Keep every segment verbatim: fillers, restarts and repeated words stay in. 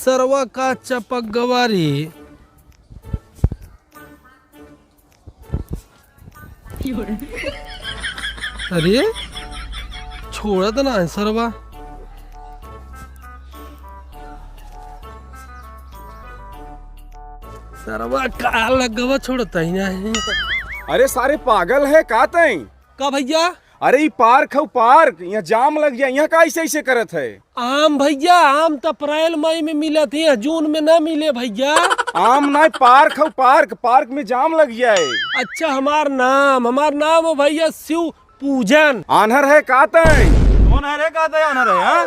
सरवा का चपक गवा रे। अरे, छोड़त ना है सरवा। सरवा का लगवा छोड़त ही ना है। अरे सारे पागल है का तई? का भइया? अरे ई पार्क हउ पार्क, इहाँ जाम लग जाए, इहाँ का ऐसे ऐसे करत है? आम भइया, आम त अप्रैल मई में मिलत ही, जून में ना मिले भइया। आम नाहीं, पार्क हउ पार्क, पार्क में जाम लग जाए। अच्छा, हमार नाम, हमार नाम हो भइया शिव पूजन। आन्हर है का तई? कौन है रे का तई आन्हर है, हाँ?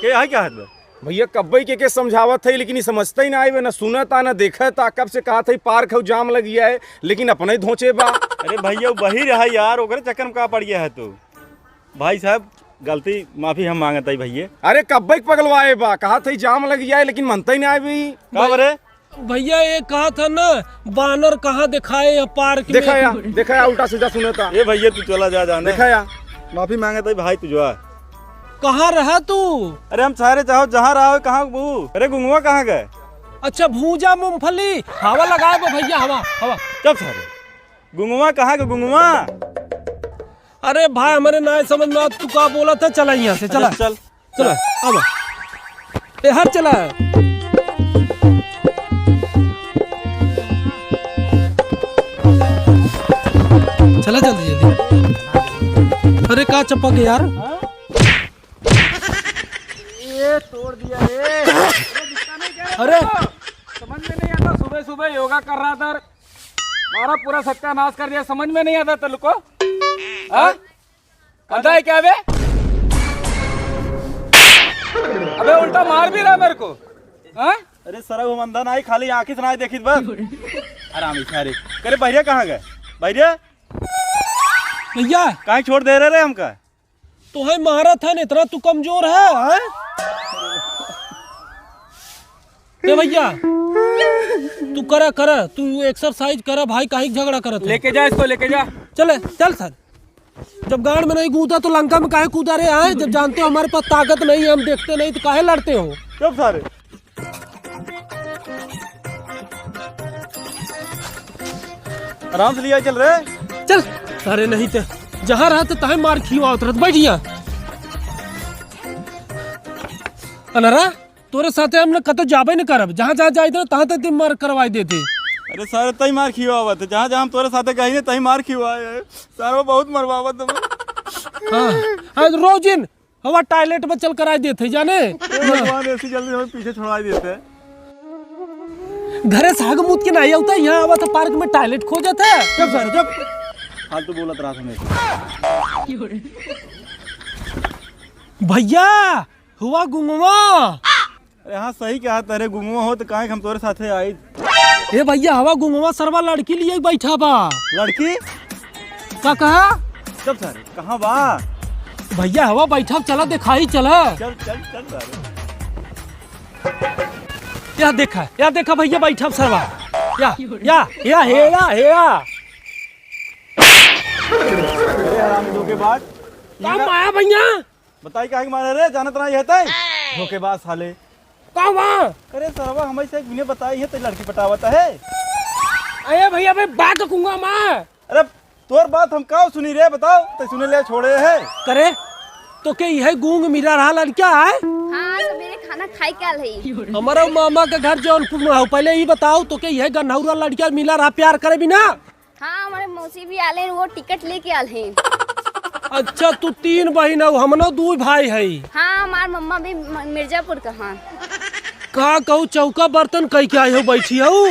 के है क्या है? भइया कब्बई के, के समझावत है, लेकिन ई समझतइ ना आइबे, ना सुनत आ, ना देखत आ। कब से कहत है पार्क हउ जाम लग जाए, लेकिन अपने ही धोचे बा। अरे भइया, उ बहिर है यार, ओकरे चक्कर में का पड़ गया है तू? भाई साहब, गलती माफी हम मांगत हई भइया। अरे कब्बे के पगलवाए बा, कहत हई जाम लग जाए, लेकिन मनतई ना आए भी। का बरे? भइया, ये कहत ह ना, बानर कहाँ देखाए या पार्क में? देखा या, देखा या, उल्टा सीधा सुनता। ए भइया, तू चला जा, जाने। देखा या। माफी मांगत हई भाई, तू जा। कहाँ रहा तू? अरे हम सारे चाहो जहाँ रहा हो, कहाँ वो? अरे गुंगवा कहाँ गए? अच्छा, भूजा मूंगफली, हवा लगाए बा भइया, हवा, हवा। चुप सारे। गुंगवा कहाँ के गुंगवा? अरे भाई, हमरे नाहीं समझ में आवत, तू का बोलत है? चला यहाँ से, चला। अच्छा, चल। चला, आवा। ए, हट चला। चला जल्दी, जल्दी। अरे का चपक यार? हाँ? ये तोड़ दिया रे। अरे समझ में नहीं आता, सुबह सुबह योगा कर रहा था, हमारा पूरा सत्यानाश कर दिया, समझ में नहीं आता तेरे को? हाँ? अंधा है क्या बे? अबे उल्टा मार भी रहा मेरे को। हाँ? अरे सरऊ, हम अंधा नाहीं, खाली आँखी से नाहीं देखित बस। आराम से रे। करे बहिरिया कहाँ गए? बहिरिया? भइया। काहे छोड़ दे रहे रे हमका? तोहे मारत है न, इतना तू कमजोर है, हैं? ए भइया, तू करा, करा, तू exercise करा भाई, काहे झगड़ा करत है? लेके जा इसको, लेके जा। चले, चल सर। जब गाड़ में नहीं कूदा तो लंका में काहे कूदा रे, हैं? जब जानते हो हमारे पास ताकत नहीं है, हम देखते नहीं तो काहे लड़ते हो? चुप सारे। आराम से लिया चल रे। चल। अरे नहीं ते, जहाँ रहते तहे मार खियावत रहत। बैठ यहाँ। अनरा, तोरे साथे हम न कतो जाबे न करब। जहाँ जहाँ जाइत रहे, तहाँ तक मार करवाई देते। अरे सारे तई मार खियावत है। जहाँ जहाँ हम तोरे साथे गई न, तहीं मार खियाए है। सारे बहुत मरवावत है। हाँ, आज रोजिन हवा toilet में चल कराई देत है, जाने? ए भगवान, ऐसी जल्दी हमें पीछे छोड़ाई देते हैं। घरे से हग मूत के नहीं आवता, यहाँ आवत है park में toilet खोजत है। चुप सारे, चुप। फालतू बोलत रहा हमें। भइया, हुआ गुंगवा। अरे हाँ, सही कहा तारे, गुंगवा हो तो काहे के हम तोरे साथे आइत। ए भइया, हवा गुंगवा सरवा लड़की लिए बैठा बा। लड़की? का कहा? चुप सारे, कहाँ बा? भइया, हवा बैठा, चला देखाई, चला। चल, चल, चल सारे। या देखा, या देखा भइया, बैठा सरवा। या, या, या, हेया, हेया। अरे हराम धोखेबाज। का माया भइया? बताई काहे के मारे रे, जानत ना ये तय। धोखेबाज साले। का बा? अरे सरवा, हमें से एक बिना बताई है तो लड़की पटावत है। अरे भइया, भाई बात कहूँगा माँ। अरे तोर बात हम का सुनी रे, बताओ, ते सुने ले छोड़े है। करे, तो के यह गूंग मिला रहा लड़का है? हाँ, सवेरे खाना खाई के आल है। हमारा मामा के घर जौनपुर में हो, पहले ये बताओ, तो के यह गन्हौरा लड़का मिला रहा प्यार करे बिना? हाँ, हमारे मौसी भी आले हैं, वो टिकट लेके आल हैं। अच्छा, तू तीन बहिन हो, हमनो दू भाई है। हाँ, हमार मम्मा भी म-, मिर्जापुर का, हाँ। का कहू, चौका बर्तन कई के आई हो, बैठी हो?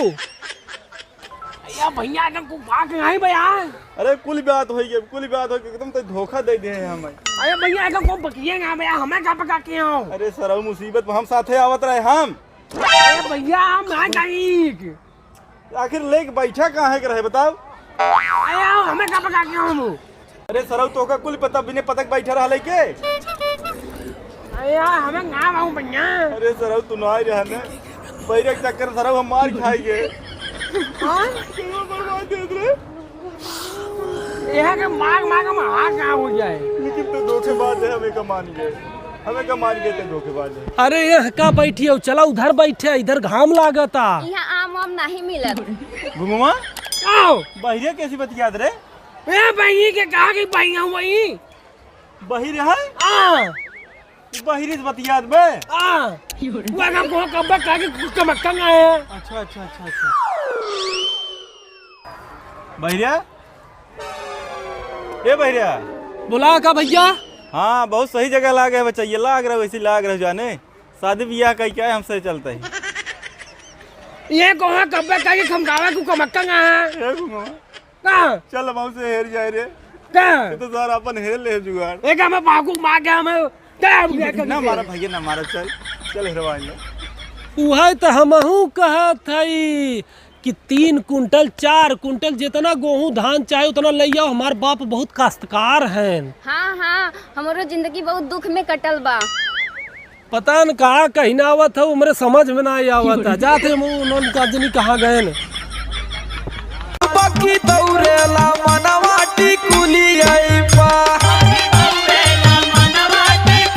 या भइया, एकदम को बात नहीं भइया। अरे, कुल बात होई गई, कुल बात होई गई, एकदम तो धोखा दे दे हैं हमें। अरे भइया, एकदम को बकिए ना भइया, हमें का पका के हो? अरे सरऊ, मुसीबत में हम साथे आवत रहे हम। अरे भइया, हम ना जाई। आखिर लेके बैठा काहे के रहे, बताओ? अरे आओ, हमें का पका के हम? अरे सरऊ, तोका कुल पता, बिने पता के बैठा रहले के? अरे यार, हमें ना बाबू भइया। अरे सरऊ, तू ना ही रहने। बैरे के चक्कर सरऊ हम मार खाई गए। हाँ? सरऊ बर्बाद दे दे। यहाँ के मार मार के हम हाथ ना हो जाए। लेकिन तू धोखेबाज है, हमें का मान गए। हमें का मान के ते धोखेबाज है। अरे, ये का बैठी हो? चला उधर बैठे, इधर घाम लागता। यहाँ आम वाम नहीं मिलत। घुमुआ? आओ। बहिरिया कैसी बतियात रे? ए, बहिनी के कहा कि बहिया वही? बहिर है? हाँ। बहिरी से बतियात बे? हाँ। वो अगर को कब्बे कहा कि कमक्का ना है। अच्छा, अच्छा, अच्छा, अच्छा। बहिरिया? ए बहिरिया। बोला का भैया? हाँ, बहुत सही जगह लागे है बच्चा, ये लाग रहा है, वैसे लाग रहा है जाने। शादी ब्याह कई क्या है, हमसे चलता है। ये कहाँ कब्बे का ये खमकावा को कमक्का ना है? ए घुमा। का? चल हम से हेर जाए रे। का? ये तो सारा अपन हेर ले जुगाड़। एक हमें बाकू मार के हमें क्या हम क्या कर ना मारा भैया, ना मारा, चल। चल हेरवा ले। उहे तो हमहू कहत हई कि तीन कुंटल, चार कुंटल, जितना गोहूँ धान चाहे उतना ले आओ, हमार बाप बहुत काश्तकार हैं। हाँ, हाँ, हमरो जिंदगी बहुत दुख में कटल बा। पता न कहाँ कहीं ना आवत है, हमरे समझ में ना आवत है। जाते हम उन्होंने का जनी कहाँ गए न। बाकी दौड़ेला